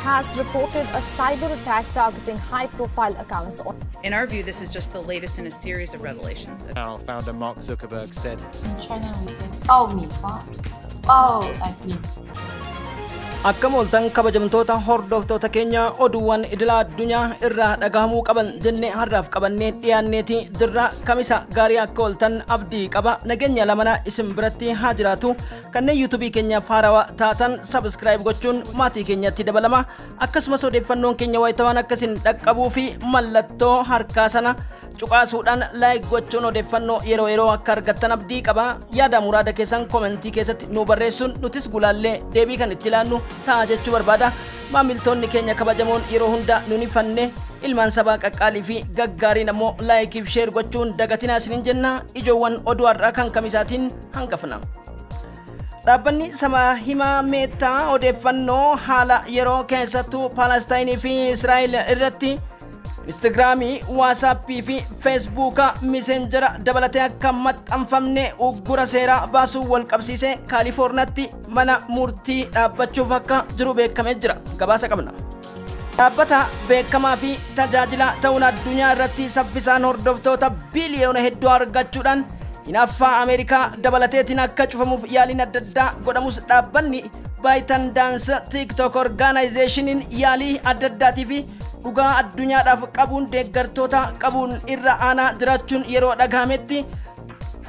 Has reported a cyber attack targeting high-profile accounts. In our view, this is just the latest in a series of revelations. Our founder Mark Zuckerberg said, In China we say 爆米花, 爆 like 米。 Akkam ooltan kabajamtoota hordoftoota keenya, oduuwwan idila addunyaa irraa dhagahamuu qaban jennee har'aaf qabannee dhiyaanneeti jirra. Kamisa gaarii akka ooltan abdii qaba. Nageenya lamana isin biratti haa jiraatu. Kanneen yuutuubii keenyaaf haarawaa taatan subscribe gochuun maatii keenyatti dabalama. Akkasumas odeeffannoon keenya wayitawaan akkasin dhaqqabuu fi mallattoo harkaa sana cuqaasuudhaan like gochuun odeeffannoo yeroo yeroo akka argattan abdii qaba. Yaada muraada keessan komentii keessatti nu barreessuun nutis gulaallee deebii kan itti laannu ta'a jechuu barbaada. Maamiltoonni keenya kabajamoon yeroo hunda nuni fanne ilmaan sabaa qaqqaalii fi gaggaariin ammoo laayikiif share gochuun dagatinaa isiniin jenna. Ijoowwan oduu har'aa kan kamisaatiin hangafna. Dhaabbanni sama himaa Meettaa odeeffannoo haala yeroo keessattuu Paalastaayinii fi Israa'el irratti Instagiraamii, Waasaappii fi Feesbuuka Miseenjera dabalatee akka maxxanfamne uggura seeraa baasuu wal qabsiisee Kaalifoorniyaatti mana murtii dhaabbachuuf akka jiru beekamee jira. Gabaasa qabna. Dhaabbata beekamaa fi tajaajila ta'uun addunyaa irratti saffisaan hordoftoota biliyoona hedduu argachuudhaan hinaaffaa Ameerikaa dabalateetiin akka cufamuuf yaaliin adda addaa godhamus, dhaabbanni ByteDance TikTok Organizationiin yaalii adda addaatii fi dhugaa addunyaadhaaf qabuun deeggartoota qabuun irra aanaa jiraachuun yeroo dhagahametti,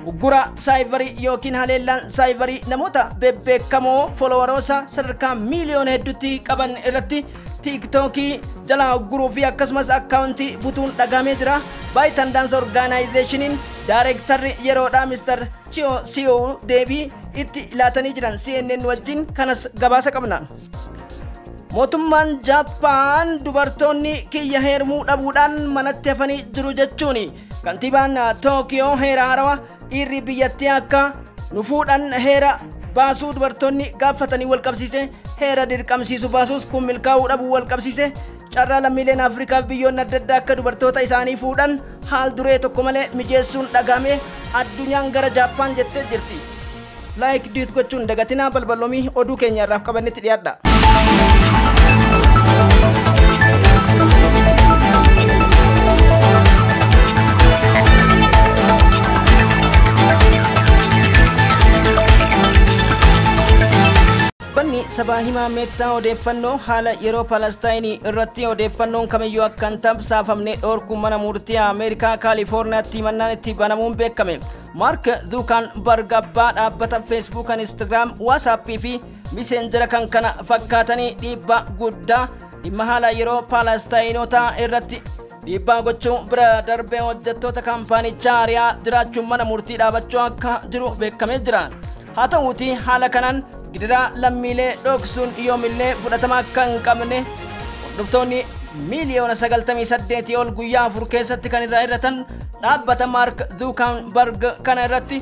uggura saayibarii yookiin haleellaan saayibarii namoota bebbeekamoo followeroota sadarkaa miiliyoona hedduutti qaban irratti tiiktookii jalaa ugguruu fi akkasumas akkaawuntii butuun dhagahamee jira. ByteDance Organizationiin daareektarri yeroodhaa Mr. Chio Sio deebii itti laatanii jiran CNN wajjin, kanas gabaasa qabna. Mootummaan Jaappaan dubartoonni kiyya heerumuu dhabuudhaan manatti hafanii jiru jechuun kantiibaan Tookiyoo heera haarawaa dhiirri biyyattii akka nu fuudhan heera baasuu dubartoonni gaafatanii wal qabsiise heera dirqamsiisu baasuus kun milkaa'uu dhabuu wal qabsiise, carraa lammiileen Afrikaa fi biyyoonni adda addaa akka dubartoota isaanii fuudhan haal duree tokko malee mijeessuun dhagahame, addunyaan gara Jaappaan jettee jirti. Like duet gochuun dagatinaa, balballoomii oduu keenya irraaf qabannetti dhiyaadha. Dhaabbanni sabaa himaa Meettaa odeeffannoo haala yeroo Palestaayinii irratti odeeffannoon kamiyyuu akka hin tamsaafamne dhorkuun mana murtii Ameerikaa Kaalifoorniyaatti himannaan itti banamuun beekame. Maark Zuukaanbarg abbaa dhaabbata Feesbuuk, Instagiraam, Waasaappii fi Miseenjera kan kana fakkaatanii dhiibbaa guddaa dhimma haala yeroo Palestaayinotaa irratti dhiibbaa gochuu bira darbee hojjettoota kaampaanichaa ari'aa jiraachuun mana murtii dhaabachuu akka jiru beekamee jira. Haa ta'uutii haala kanaan gidiraa lammiilee dhoksuun yoomillee fudhatama akka hin qabne hordoftoonni miiliyoona 98 ol guyyaa 4 keessatti kan irraa hir'atan dhaabbata Maark Zuukaanbarg kana irratti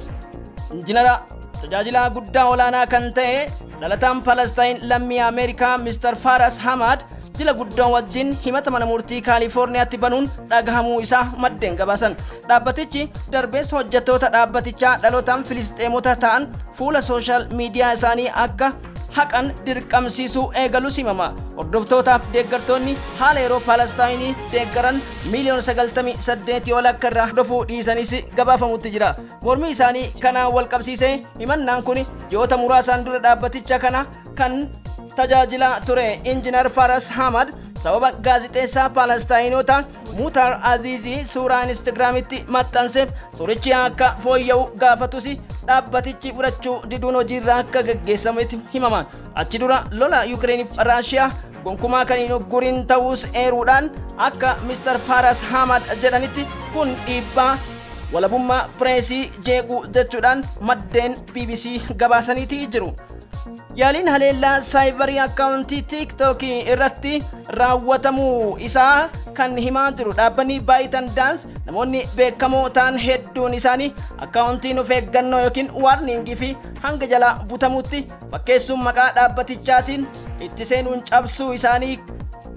injinara tajaajilaa guddaa olaanaa kan ta'e dhalataan Palestaayin lammii Ameerikaa Mr. Faras Hamad jila guddoo wajjin himata mana murtii Kaalifoorniyaatti banuun dhagahamuu isaa maddeen gabaasan. Dhaabbatichi darbees hojjettoota dhaabbatichaa dhalootaan Filisxeemota ta'an fuula sooshaal miidiyaa isaanii akka haqan dirqamsiisuu eegalus himama. Hordoftootaaf deeggartoonni haala yeroo Palestaayinii deeggaran miiliyoona 98 ol akka irraa hordofuu dhiisanis gabaafamutti jira. Mormii isaanii kanaan wal qabsiisee himannaan kun ji'oota muraasaan dura dhaabbaticha kana kan tajaajilaa ture Injinar Faras Hamad sababa gaazixeessaa Palestaayinota Mutar Azizii suuraa Instagiraamitti maxxanseef suurichi akka fooyya'u gaafatus dhaabbatichi fudhachuu diduun hojiirraa akka gaggeessametti himama. Achi dura lola Yukireeniif Raashiyaa gonkumaa kan hin ugguriin ta'uus eeruudhaan, akka Mr. Faras Hamad jedhanitti kun dhiibbaa walabummaa pireesii jeequu jechuudhaan maddeen BBC gabaasaniitii jiru. Yaaliin haleellaa saayibarii akkaawuntii tiiktookii irratti raawwatamuu isaa kan himaa jiru dhaabbanni ByteDance, namoonni beekamoo ta'an hedduun isaanii akkaawuntiin of eeggannoo yookiin warningii fi hanga jalaa butamutti fakkeessuun maqaa dhaabbatichaatiin itti seenuun cabsuu isaanii,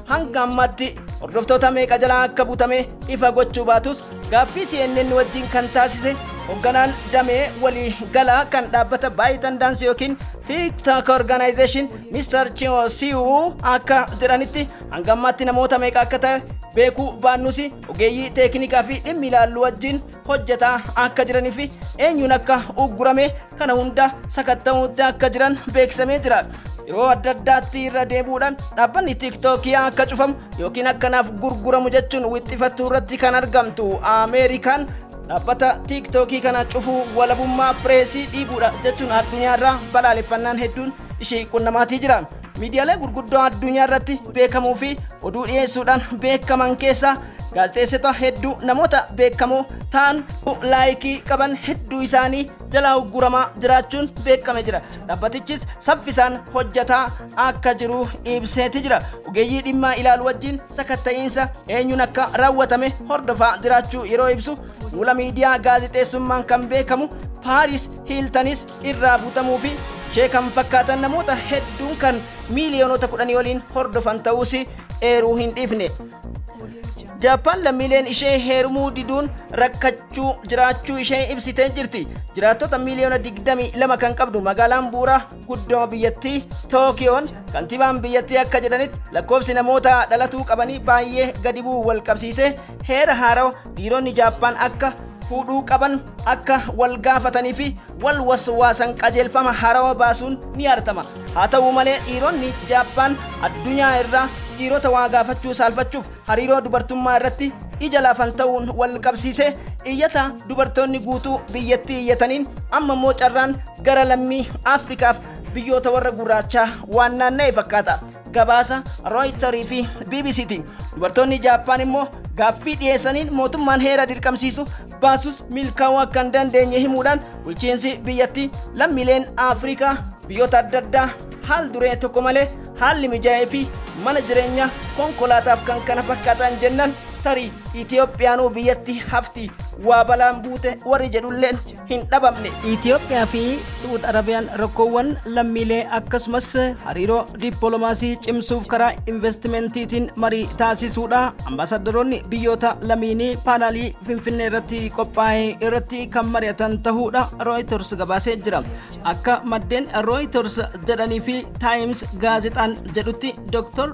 hanga ammaatti hordoftoota meeqa jalaa akka butame ifa gochuu baatus, gaaffii CNN wajjin kan taasise Hoogganaan damee walii galaa kan dhaabbata ByteDance yookiin TikTok Organization Mr. Chio Siu akka jedhanitti, hanga ammaatti namoota meeqa akka ta'e beekuu baannus, ogeeyyii teeknikaa fi dhimmi ilaallu wajjin hojjetaa akka jiranii fi eenyuun akka uggurame kana hunda sakatta'uutti akka jiran beeksisamee jira. Yeroo adda addaatti irra deebuudhaan dhaabbanni TikTokii akka cufamu yookiin akkanaaf gurguramu jechuun wixxifattuu irratti kan argamtu Ameerikaan, dhaabbata TikTokii kana cufuu walabummaa pireesii dhiibuudha jechuun addunyaarraa balaaleffannaan hedduun ishee qunnamaatii jira. Miidiyaalee gurguddoo addunyaa irratti beekamuu fi oduu dhiyeessuudhaan beekaman keessaa gaazexeessota hedduu, namoota beekamoo ta'an, laayikii qaban hedduu isaanii jalaa ugguramaa jiraachuun beekame jira. Dhaabbatichis saffisaan hojjetaa akka jiru ibseeti jira. Ogeeyyii dhimmaa ilaalu wajjin sakatta'iinsa eenyuun akka raawwatame hordofaa jiraachuu yeroo ibsu, fuula miidiyaa gaazexeessummaan kan beekamu Paaris Hiiltanis irraa butamuu fi ishee kan fakkaatan namoota hedduun kan miiliyoonota 10 oliin hordofan ta'uus eeruu hin dhiifne. Jaappaan lammiileen ishee heerumuu diduun rakkachuu jiraachuu ishee ibsitee jirti. Jiraattota miiliyoona 22 kan qabdu magaalaan bu'uura guddoo biyyattii Tookiyoon, kantiibaan biyyattii akka jedhanitti, lakkoofsi namoota dhalatuu qabanii baay'ee gadi bu'uu wal qabsiisee heera haarawa dhiironni Jaappaan akka fuudhuu qaban akka wal gaafatanii fi wal waswaasan qajeelfama haarawa baasuun ni artama. Haa ta'u malee, dhiironni Jaappaan addunyaa irraa dhiirota waa gaafachuu saalfachuuf hariiroo dubartummaa irratti ija laafan ta'uun wal qabsiisee, iyyata dubartoonni guutuu biyyattii iyyataniin amma immoo carraan gara lammii Afrikaaf biyyoota warra gurraachaa waan naanna'e fakkaata. Gabaasa Rooyitarii fi BBCti. Dubartoonni Jaappaan immoo gaaffii dhiyeessaniin mootummaan heera dirqamsiisu baasus milkaa'uu akka hin dandeenye himuudhaan, bulchiinsi biyyattii lammiileen Afrikaa biyyoota adda addaa haal duree tokko malee haalli mijaa'ee fi mana jireenyaa, konkolaataaf kan kana fakkaatan jennan, tarii Itoophiyaanuu biyyatti hafti waa balaan buute warri jedhulleen hin dhabamne. Itoophiyaa fi Su'uud Arabiyaan rakkoowwan lammiilee akkasumas hariiroo dippiloomaasii cimsuuf karaa investimentiitiin marii taasisuudha. Ambaasaddaroonni biyyoota lamiinii paanaalii Finfinnee irratti qophaa'e irratti kan mari'atan ta'uudha Reuters gabaasee jira. Akka maddeen Reuters jedhanii fi Times gaazexaan jedhutti, Dr.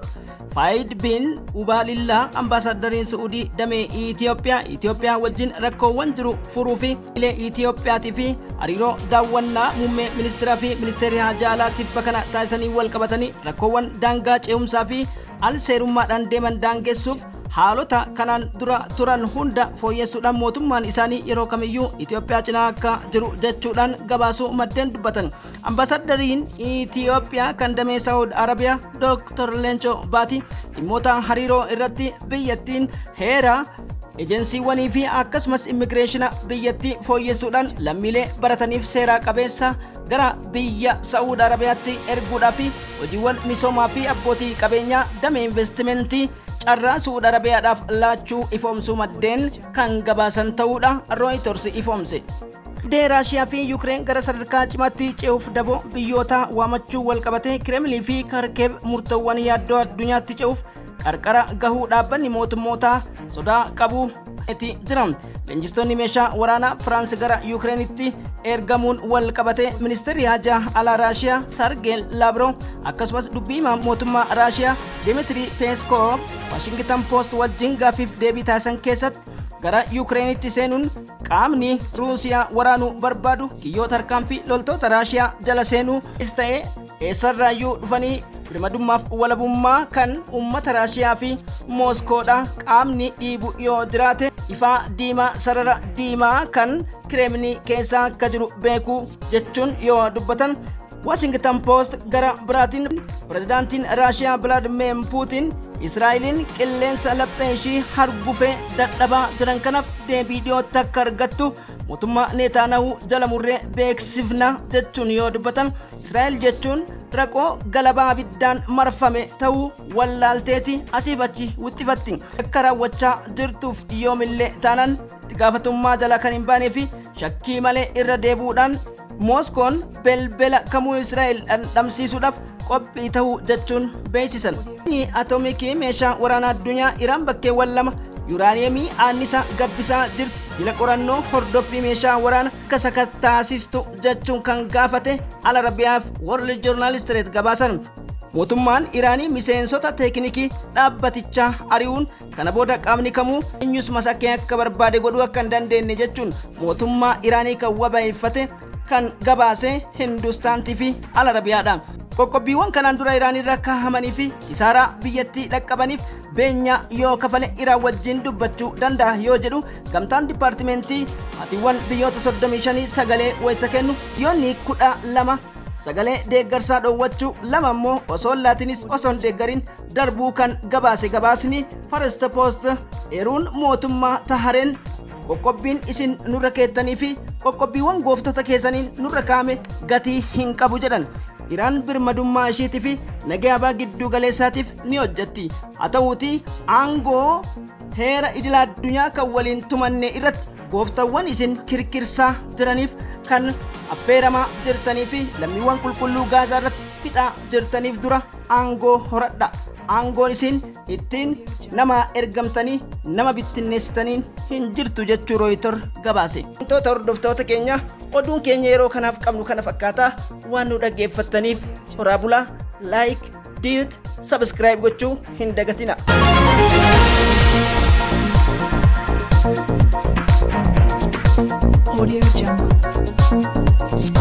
Faayid bin Ubaalillaa, ambaasaddariin Su'uudii damee Itoophiyaa, Itoophiyaa wajjin rakkoowwan jiru furuu fi ilee Itoophiyaatii fi hariiroo daawwannaa muummee ministeeraa fi ministeerri haajaa alaa tibba kana taasisanii wal qabatanii, rakkoowwan daangaa ce'umsaa fi al seerummaadhaan deeman daangessuuf haalota kanaan dura turan hunda fooyyessuudhaan mootummaan isaanii yeroo kamiyyuu Itoophiyaa cinaa akka jiru jechuudhaan gabaasuu maddeen dubbatan. Ambaasaddariin Itoophiyaa kan damee Saawud Arabiyaa Dr. Leencoo Baati dhimmoota hariiroo irratti biyyattiin heera ejensiiwwanii fi akkasumas immigireeshina biyyattii fooyyessuudhaan lammiilee barataniif seeraa qabeessa gara biyya Saa'ud Arabiyaatti erguudhaa fi hojiiwwan misoomaa fi abbootii qabeenyaa damee investimentii carraa Saa'ud Arabiyaadhaaf laachuu ifoomsuu maddeen kan gabaasan ta'uudha Reuters ifoomse. Dee Raashiyaa fi Yukireen gara sadarkaa cimaatti ce'uuf daboo biyyoota waamachuu wal qabatee, Kireemlii fi Karkeeb murtoowwan yaaddoo addunyaatti ce'uuf qarqara gahuu dhaabbanni mootummoota sodaa qabu itti jira. Leenjistoonni meeshaa waraanaa Firaans gara Yukireenitti ergamuun wal qabate, ministeerri haajaa alaa Raashiyaa Sargeel Laavroo akkasumas dubbii himaa mootummaa Raashiyaa Dimitri Peskov Washington Post wajjin gaaffiif deebii taasisan keessatti, gara Yukireenitti seenuun qaamni Ruusiyaa waraanuu barbaadu kiyyoo tarkaanfii loltoota Raashiyaa jala seenuu is ta'ee eessarraayyuu dhufanii birmadummaaf walabummaa kan uummata Raashiyaa fi Mooskoodha qaamni dhiibu yoo jiraate, ifaa diimaa, sarara diimaa kan Kireemlii keessa akka jiru beekuu jechuun yoo dubbatan, Washington Post gara biraatiin pirezidaantiin Raashiyaa Vladimir Putin Israa'eliin qilleensa laphee ishii hargufee dadhabaa jiran kanaaf deebii dhiyootti akka argattu mootummaa Neetaanahu jala murree beeksifna jechuun yoo dubbatan, Israa'el jechuun raqoo galabaa abiddaan marfame ta'uu wallaalteeti asiif achi wixxifatti akka raawwachaa jirtuuf yoomillee taanaan itti gaafatummaa jala kan hin baanee fi shakkii malee irra deebuudhaan Mooskoon belbela kamuu Israa'el dhandhamsiisuudhaaf qophii ta'uu jechuun beeksisan. Atoomikii meeshaa waraanaa addunyaa Iraan bakkeewwan lama yuuraaniyeemii aannisaa gabbisaa jirtu. Jila qorannoo hordoffii meeshaa waraana akka sakattaasistu jechuun kan gaafate Al Arabiyaaf World Journalist gabaasan. Mootummaan Iraanii miseensota teeknikii dhaabbatichaa ari'uun kana booda qaamni kamuu eenyus masakee akka barbaade godhuu akka hin dandeenye jechuun mootummaa Iraanii kan wabeeffate kan gabaase Hindustaantii fi Al Arabiyaadha. Qoqqobbiiwwan kanaan dura Iraan irra kaa'amanii fi kisaaraa biyyattii dhaqqabaniif beenyaa yoo kafale Iraan wajjin dubbachuu danda'a yoo jedhu gamtaan dipaartimentii maatiiwwan biyyoota 35 sagalee wayita kennu biyyoonni 12 sagalee deeggarsaa dhoowwachuu, 2 immoo osoo laatinis osoo hin deeggarin darbuu kan gabaase gabaasni First Post eeruun mootummaa Tahareen qoqqobbiin isin nurra keettanii fi qoqqobbiiwwan gooftota keessaniin nurra kaa'ame gatii hin qabu jedhan. Iraan birmadummaa ishiitii fi nagaa abaa gidduu galeessaatiif ni hojjetti. Haa ta'uutii aangoo heera idil addunyaa kan waliin tumanne irratti gooftawwan isin kirkirsaa jiraniif kan affeeramaa jirtanii fi lammiiwwan qulqulluu Gaazaa irratti fixaa jirtaniif dura aangoo horadha. Aangoon isin ittiin nama ergamtanii nama bittinneessitaniin hin jirtu jechuu Rooyitar gabaase. Wantoota hordoftoota keenya, oduun keenya yeroo kanaaf qabnu kana fakkaataa. Waan nu dhaggeeffattaniif horaa bulaa. Like, duet, subscribe gochuu hin dagatina. Audio Jungle.